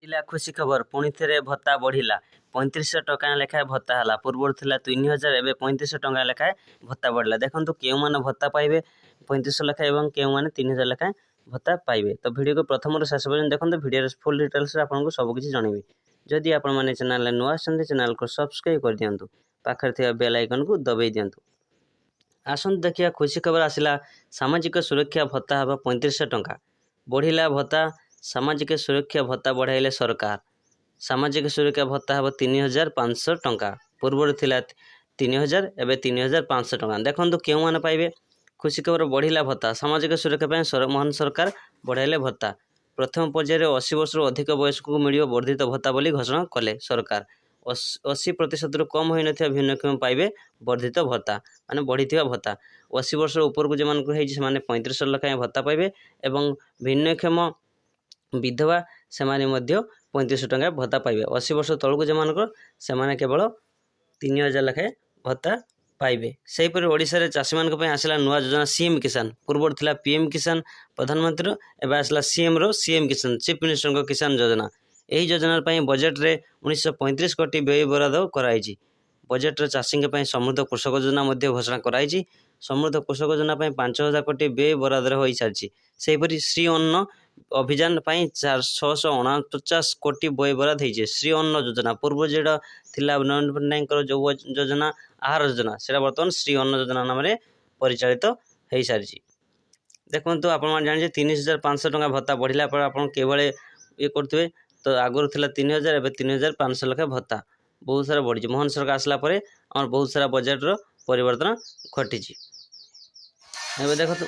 ଥିଲା ଖୁସି ଖବର, ପୁଣି ଥରେ ଭତ୍ତା ବଢ଼ିଲା। 3500 ଟଙ୍କା ଲେଖାଏଁ ଭତ୍ତା ହେଲା। ପୂର୍ବରୁ ଥିଲା 3000, ଏବେ 3500 ଟଙ୍କା ଲେଖାଏଁ ଭତ୍ତା ବଢ଼ିଲା। ଦେଖନ୍ତୁ, କେଉଁମାନେ ଭତ୍ତା ପାଇବେ 3500 ଲେଖାଏଁ ଏବଂ କେଉଁମାନେ 3000 ଲେଖାଏଁ ଭତ୍ତା ପାଇବେ। ତ ଭିଡ଼ିଓକୁ ପ୍ରଥମରୁ ଶେଷ ପର୍ଯ୍ୟନ୍ତ ଦେଖନ୍ତୁ। ଭିଡ଼ିଓର ଫୁଲ୍ ଡିଟେଲ୍ସରେ ଆପଣଙ୍କୁ ସବୁକିଛି ଜଣାଇବି। ଯଦି ଆପଣମାନେ ଚ୍ୟାନେଲରେ ନୂଆ ଆସିଛନ୍ତି, ଚ୍ୟାନେଲକୁ ସବସ୍କ୍ରାଇବ୍ କରିଦିଅନ୍ତୁ, ପାଖରେ ଥିବା ବେଲ୍ ଆଇକନ୍କୁ ଦବାଇ ଦିଅନ୍ତୁ। ଆସନ୍ତୁ ଦେଖିବା। ଖୁସି ଖବର ଆସିଲା, ସାମାଜିକ ସୁରକ୍ଷା ଭତ୍ତା ହେବ 3500 ଟଙ୍କା। ବଢ଼ିଲା ଭତ୍ତା। ସାମାଜିକ ସୁରକ୍ଷା ଭତ୍ତା ବଢ଼ାଇଲେ ସରକାର। ସାମାଜିକ ସୁରକ୍ଷା ଭତ୍ତା ହେବ 3500 ଟଙ୍କା। ପୂର୍ବରୁ ଥିଲା 3000, ଏବେ 3500 ଟଙ୍କା। ଦେଖନ୍ତୁ, କେଉଁମାନେ ପାଇବେ। ଖୁସି ଖବର, ବଢ଼ିଲା ଭତ୍ତା। ସାମାଜିକ ସୁରକ୍ଷା ପାଇଁ ମୋହନ ସରକାର ବଢ଼ାଇଲେ ଭତ୍ତା। ପ୍ରଥମ ପର୍ଯ୍ୟାୟରେ 80 ବର୍ଷରୁ ଅଧିକ ବୟସ୍କଙ୍କୁ ମିଳିବ ବର୍ଦ୍ଧିତ ଭତ୍ତା ବୋଲି ଘୋଷଣା କଲେ ସରକାର। 80%ରୁ କମ୍ ହୋଇନଥିବା ଭିନ୍ନକ୍ଷମ ପାଇବେ ବର୍ଦ୍ଧିତ ଭତ୍ତା, ମାନେ ବଢ଼ିଥିବା ଭତ୍ତା। 80 ବର୍ଷ ଉପରକୁ ଯେଉଁମାନଙ୍କୁ ହେଇଛି, ସେମାନେ 3500 ଲେଖାଏଁ ଭତ୍ତା ପାଇବେ ଏବଂ ଭିନ୍ନକ୍ଷମ, ବିଧବା ସେମାନେ ମଧ୍ୟ 3500 ଟଙ୍କା ଭତ୍ତା ପାଇବେ। 80 ବର୍ଷ ତଳକୁ ଯେଉଁମାନଙ୍କର, ସେମାନେ କେବଳ 3000 ଲେଖାଏଁ ଭତ୍ତା ପାଇବେ। ସେହିପରି ଓଡ଼ିଶାରେ ଚାଷୀମାନଙ୍କ ପାଇଁ ଆସିଲା ନୂଆ ଯୋଜନା ସିଏମ୍ କିଷାନ। ପୂର୍ବରୁ ଥିଲା ପିଏମ୍ କିଷାନ, ପ୍ରଧାନମନ୍ତ୍ରୀର, ଏବେ ଆସିଲା ସିଏମ୍ର ସିଏମ୍ କିଷାନ, ଚିଫ୍ ମିନିଷ୍ଟରଙ୍କ କିଷାନ ଯୋଜନା। ଏହି ଯୋଜନା ପାଇଁ ବଜେଟ୍ରେ 1935 କୋଟି ବ୍ୟୟ ବରାଦ କରାଯାଇଛି। ବଜେଟ୍ରେ ଚାଷୀଙ୍କ ପାଇଁ ସମୃଦ୍ଧ କୃଷକ ଯୋଜନା ମଧ୍ୟ ଘୋଷଣା କରାଯାଇଛି। ସମୃଦ୍ଧ କୃଷକ ଯୋଜନା ପାଇଁ 5000 କୋଟି ବ୍ୟୟ ବରାଦରେ ହୋଇସାରିଛି। ସେହିପରି ଶ୍ରୀ ଅନ୍ନ ଅଭିଯାନ ପାଇଁ 649 କୋଟି ବ୍ୟୟ ବରାଦ ହେଇଛି। ଶ୍ରୀ ଅନ୍ନ ଯୋଜନା ପୂର୍ବରୁ ଯେଉଁଟା ଥିଲା, ନବୀନ ପଟ୍ଟନାୟକଙ୍କର ଯେଉଁ ଯୋଜନା ଆହାର ଯୋଜନା, ସେଇଟା ବର୍ତ୍ତମାନ ଶ୍ରୀ ଅନ୍ନ ଯୋଜନା ନାମରେ ପରିଚାଳିତ ହେଇସାରିଛି। ଦେଖନ୍ତୁ, ଆପଣମାନେ ଜାଣିଛନ୍ତି, 3500 ଟଙ୍କା ଭତ୍ତା ବଢ଼ିଲା ପରେ ଆପଣ କିଭଳି ଇଏ କରୁଥିବେ। ତ ଆଗରୁ ଥିଲା 3000, ଏବେ 3500 ଲେଖାଏଁ ଭତ୍ତା। ବହୁତ ସାରା ବଢ଼ିଛି। ମୋହନ ସରକାର ଆସିଲା ପରେ ଆମର ବହୁତ ସାରା ବଜେଟ୍ର ପରିବର୍ତ୍ତନ ଘଟିଛି। ଏବେ ଦେଖନ୍ତୁ।